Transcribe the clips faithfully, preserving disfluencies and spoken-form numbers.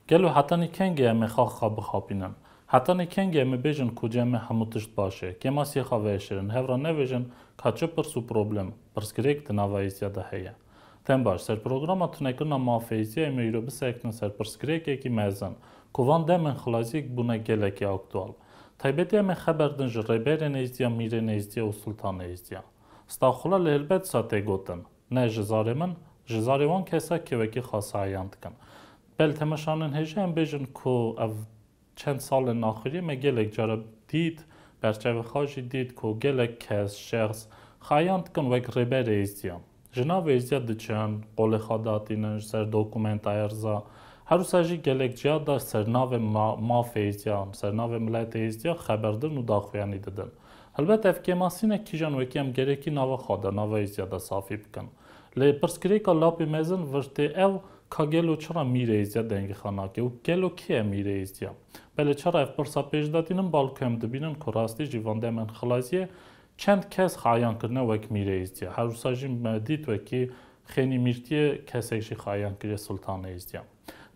Gelo hetanî kengê em ê xaxa bixapînin? Hetanî kengê em ê bêjin ku cem me hemû tişt baş e, kêmasiyê xwe veşêrin, hev re nevêjin ka çi pirs û problem, pirsgirêk di nava êzdiya de heye? Dem baş, ser programa tunekirina mafê êzdiya em ê îro bisekinin ser pirsgirêkekî mezin, ku van demên xilaziyek bûne gelekî aktual. Taybetî em ê xeber din ji rêberên êzdiya, mîrên êzdiya û sultanê êzdiya. Staxula lê helbet sa tê gotin, ne ji zarê min, ji zarê wan kesa ke wekî xwe sayan dikin. Bel temeşanên hêja em bêjin ku ev çend salên axirî me gelek cara dît, berçavê xwe jî dît ku gelek kes, şexs, xayan dikin wek rêberê êzdiyan. Ji navê êzdiya diçin, qolê xwe datînin, ji ser dokumenta erza, her wisa jî gelek ciya de ser navê ma-, mafê êzdiyan, ser navê miletê êzdiya xeber din û daxuyanî didin. Helbet ev kêmasî ne, kîjan wekî em gerekî nava xwe de, nava êzdiya de safî bikin. Lê pirsgirêka lapê mezin vir tê ew, ka gelo çira mîrê êzdiya dengê xwe nake û gelo kê ye mîrê êzdiya? Belê çira ev pirsa pêş datînin, balku em dibînin ku rastî jî van demên xilaziyê çend kes xayan kirine wek mîrê êzdiya. Her wisa jî me dît wekî xênî mîrtiyê kesek jî xayan kiriye sultanê êzdiya.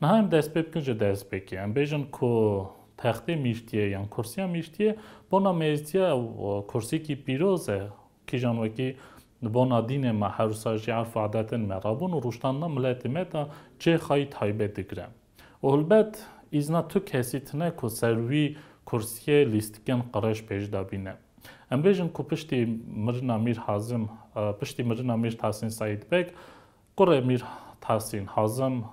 Niha em dest pê bikin ji destpêkê. Em bêjin ku textê mîrtiyê yan kursiya mîrtiyê bona me êzdiya ew kursîkî pîroz e. Kîjan wekî bona dînê me, her wisa jî erf û adetên me rabûn û rûştandina miletê me de cihê xwe yî taybet digire. Û hilbet îzna tu kesî tine ku ser wî kursiyê lîstikên qirêj pêş de bîne. Em bêjin ku piştî mirina Mîr Hazim, e, piştî mirina Mîr Tahsîn Seîd Beg, kurê Mîr Tahsîn Hazim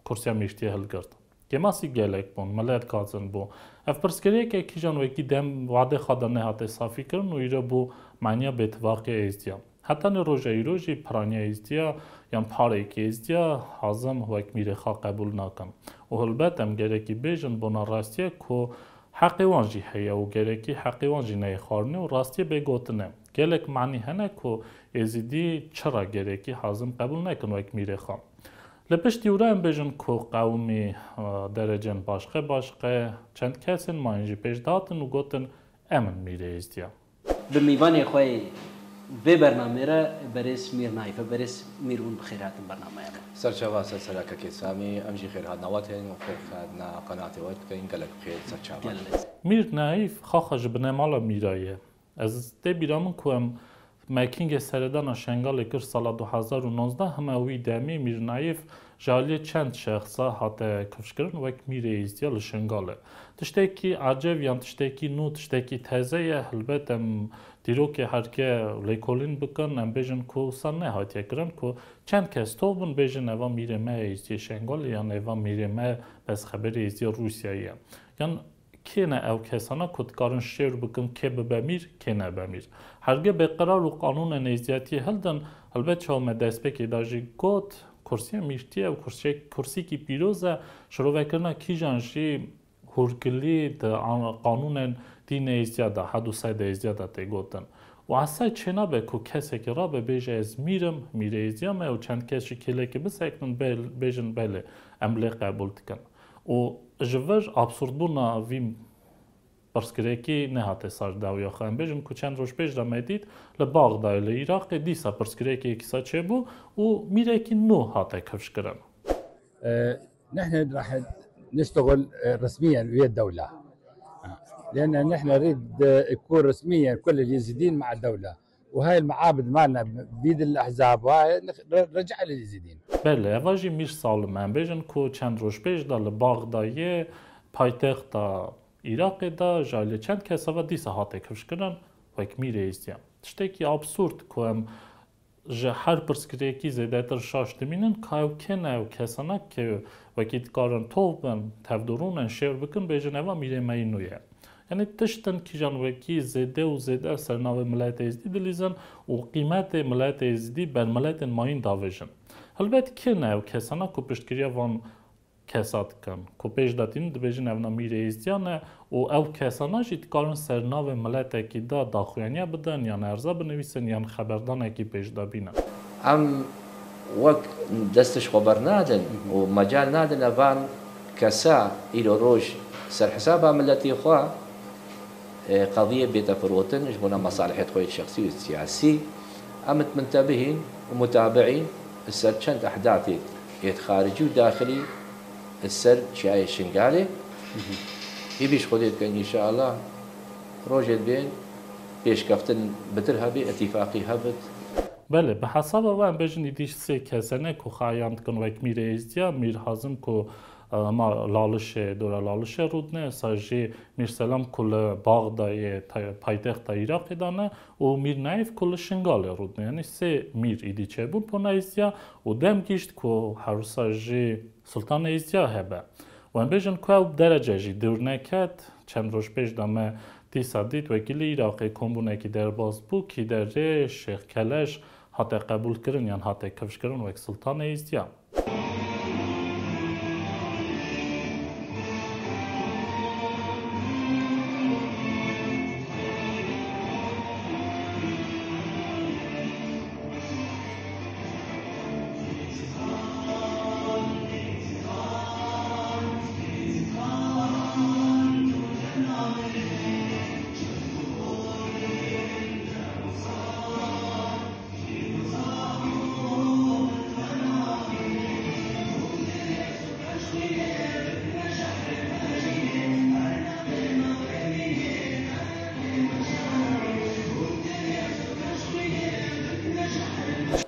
kursiya mîrtiyê hilgirt. Kêmasî gelek bûn, milet gazin bû. Ev pirsgirêkê kîjan wekî dem wadê xwe de nehate safî kirin û îro bû maniya bêtifaqiya êzdiya. Hetanî roja îro jî piraniya êzdiya yan parêkê êzdiya Hazim wek mîrê xwe qebûl nakin. Û hilbet em gerekî bêjin bona rastiyê ku heqê wan jî heye û gerekî heqê wan jî neyê xwarinê û rastiyê bê gotine. Gelek manî hene ku êzidî çira gerekî Hazim qebûl nekin wek mîrê xwe. Li piştî wira em bêjin ku qewimî, e, derecên başqe başqe çend kesên mayîn jî pêş dihatin û gotin, em in mîrê êzdiya. Bi mîvanê xwe yê vê bernamê re berêz Mîr Naîf e. Berêz Mîr hûn bi xêr hatin bernameya me. Serçava ser seraka kê Samî, em jî xêrhatina we dikeyin û xêrhatina qenatê we dikeyin. Gelek bi xêr serçava. Gelek. Mîr Naîf xaxa ji binemala Mîra ye. Ez tê bîra min ku em me kingê seredana Şengalê kir sala du hezar û nozdeh, hema wî demî Mîr Naîf ji aliyê çend şexsa hate kifşkirin wek mîrê êzdiya li Şengalê. Tiştekî ecev yan tiştekî nû, tiştekî teze ye. Hilbet em dîrokê herke lêkolîn bikin, em bêjin ku wisa nehatiye kirin ku çend kes tov bin bêjin eva mîrê me ye êzdiyê Şengalê yan eva mîrê me bes xeberê êzdiya Rûsyayê ye. Yan kê ne ew kesana ku dikarin şêwr bikin kê bibe mîr, kê nebe mîr? Herge bê qerar û qanûnên êzdiyatiyê hildin, helbet çawa me destpêkê de jî got, kursiya mîrtiyê ew kursiyek-, kursîkî pîroz e, şirovekirina kîjan jî hûrgilî di an-, qanûnên dînê êzdiya de, hed û seyda êzdiya de tê gotin. Û esay çênabe ku kesekî rabe bêje ez mîr im, mîrê êzdiya me û çend kes jî kêlekê bisekinin bê-, bêjin belê, em lê qebûl dikin. Û ji vir absurdbûna vî pirsgirêkî nehate sar dawiya xwe. Em bêjin ku çend roj pêş de me dît li Baxdayê, li Iraqê dîsa pirsgirêkê yekî sa çêbû û mîrekî nû hate kifşkirin. آه، نحن راح نشتغل، آه، رسميًا ويا الدولة. آه، لأن نحن نريد، آه، يكون رسميًا كل اليزيديين مع الدولة. وهاي المعابد مالنا بيد الأحزاب، وهاي نخ-، نرجعها لليزيديين. Belê, eva jî Mîr Salim e. Em bêjin ku çend roj pêş de li Baxdayê, paytexta Iraqê de, ji alî çend kesa ve dîsa hate kifşkirin wek mîrê êzdiyan. Tiştekî absurd ku em ji her pirsgirêkî zêdetir şaş dimînin, ka ew kê ne ew kesana ke wekî dikarin tov bin, tevdirûnin, şêwr bikin, bêjin eva mîrê me yî nû ye. Yanî tiştin kîjan wekî zêde û zêde ser navê miletê êzdî dilîzin û qîmetê miletê êzdî ber miletên mayîn davêjin. Helbet kê ne ew kesana ku piştgiriya van kesa dikin, ku pêş de tînin dibêjin evna mîrê êzdiyan e û ew kesana jî dikarin ser navê miletekî de daxuyaniya bidin, yan erza binivîsin, yan xeberdanekî pêş de bînin. Em wek destê xwe bernadin û mecal nadin evan kesa îro roj ser hesaba miletê xwe, e, qediyê bête firotin ji bona mesalihêt xwe yê şexsî û siyasî. Em ê muntebihîn û mutabiîn li ser çend ehdafê yê xaricî û daxilî Li ser Çiyayê Şingalê. Hîvî ji Xwedê dikin, înşeallah rojê dibên pêşkeftin bitir hebê, îtîfaqî hebit. Belê, bi hesaba we em bêjin îdî sê kese ne ku xayan dikin wek Mîr Êzdiya, Mîr Hazim ku, e, ma Lalişê, dora Lalişê rûdine, sa jî Mîr Selam ku li Baxdayê, tay-, paytexta Iraqê de ne û Mîr Naîf ku li Şingalê rûdine. Yanî sê mîr îdî çêbûn bona Êzdiya û dem gişt ku her wisa jî Sultan Êzdiya hebe. Û em bêjin ku ew derece jî dûr neket. Çend roj pêş de me dîsa dît wekî li Iraqê kombûnekî derbas bû, Kîderê Şêx Keleş hate qebûlkirin yan hate kifşkirin wek Sultan Êzdiya.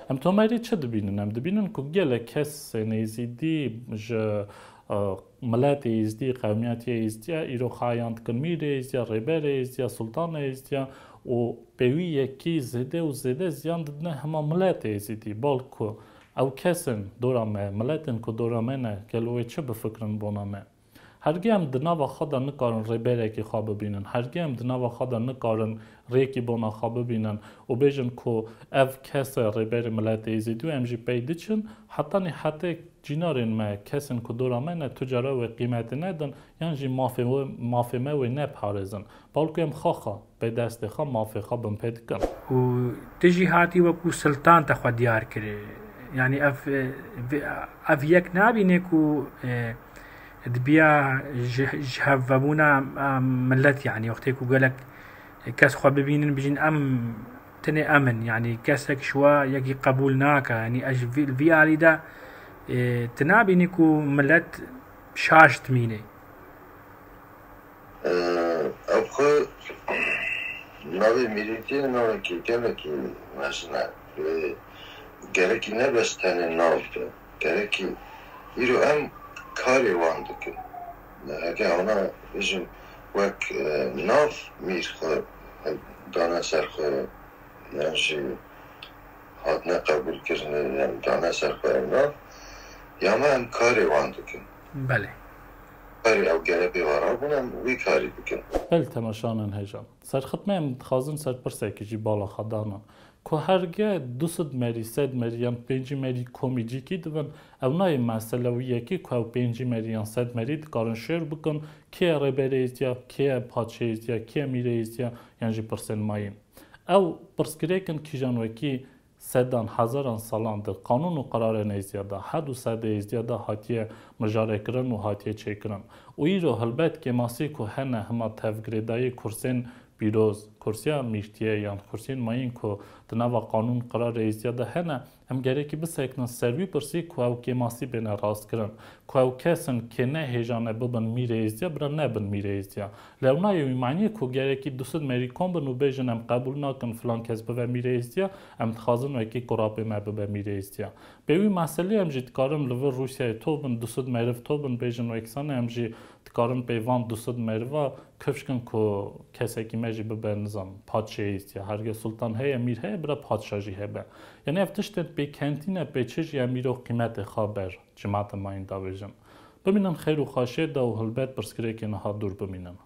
Em tomerî çi dibînin? Em dibînin ku gelek kesên Êzîdî ji, e, miletê Êzîdî, qewmiyetê Êzîdiya îro xayan dikin Mîrê Êzîdiya, Rêberê Êzîdiya, Sultanê Êzîdiya û pê wî yekî zêde û zêde ziyan didine hema miletê Êzîdî. Bal ku ew kesên dora me, miletên ku dora me ne, gelo wê çi bifikirin bona me? Hergê em di nava xwe de nikarin rêberekî xwe bibînin. Hergê em di nava xwe de nikarin rêkî bona xwe bibînin û bêjin ku ev kes e rêberê miletê Êzîdî û em jî pey diçin. Hetanî hetê cînarên me, kesên ku dora me ne, tu cara wê qîmetê nedin, yan jî mafê wê, mafê me wê neparêzin. Balkû em xwe xwe, pê destê xwe, mafê xwe binpê dikin. Û tu jî hatî wekû siltan te xwe diyar kirî. Yanî ev, ev, ev yek nabîne ku, e, dibiya ji, ji hevvebûna, e, milet, yanî wextê ku gelek kes xwe bibînin, bijîn em tenê em in, yanî kesek ji we yekî qebûl nake, yanî ez ji vî, vî alî de, e, tu nabînî ku milet şaş dimîne. E, ev xwe navê mîrîtiyê navekî gelekî mezin e. Wê gerekî ne bes tenê nav be. Gerekî îro em karê wan dikin. Heke wana bijim wek, e, nav mîr xwe, e, dane ser xwe, yan jî hatine qebûlkirinê, yan dane ser xwe ev nav, ya me em karê wan dikin. Belê. Karê ew gere pê ve rabûn, em wî karî dikin. Belê, temaşanên hêja. Serxitmê em dixwazin ser pirsekî jî bala xwe danin. Ku herge du sed merî, sed merî yan pêncî merî komî cîkî dibin, ew nayê mesele wî yekî ku ew pêncî merî yan sed merî dikarin şêr bikin, kê ye rêberê Êzdiya, kê ye padşê Êzdiya, kê ye mîrê Êzdiya, yan jî pirsên mayîn. Ew pirsgirêk in kîjan wekî sedan, hezaran salan di qanûn û qirarên Êzdiya de, hed û sedê Êzdiya de hatiye mijarekirin û hatiye çêkirin. Û îro hilbet kêmasî ku hene hima tevgirêdayî kursên pîroz, kursiya mîrtiyê yan kursiyên mayîn ku di nava qanûn qirarê Êzdiya de hene, em gerekî bisekinin ser wî pirsî ku ew kêmasî bêne rastkirin. Ku ew kes in kê ne hêja ne bibin mîrê Êzdiya, bira nebin mîrê Êzdiya. Lewna yê wî maniyê ku gerekî du sed merî kom bin û bêjin, em qebûl nakin filan kes bibe mîrê Êzdiya, em dixwazin wekî kurapê me bibe mîrê Êzdiya. Pê wî meselê em jî dikarin li vir Rûsyayê tov bin, du sed meriv tov bin, bêjin wekî sane em jî dikarin pê van du sed meriva kifş kin ku kesekî me jî bibe, nizam, padşê Êzdiya. Herge sultan heye, mîr heye, bira padşa jî hebe. Yanî ev tiştên pêkentî ne, pê çi jî em îro qîmetê xwe ber cemaetê mayîn davêjin. Bimînin xêr û xweşiyê de û hilbet pirsgirêkê niha dûr bimînin.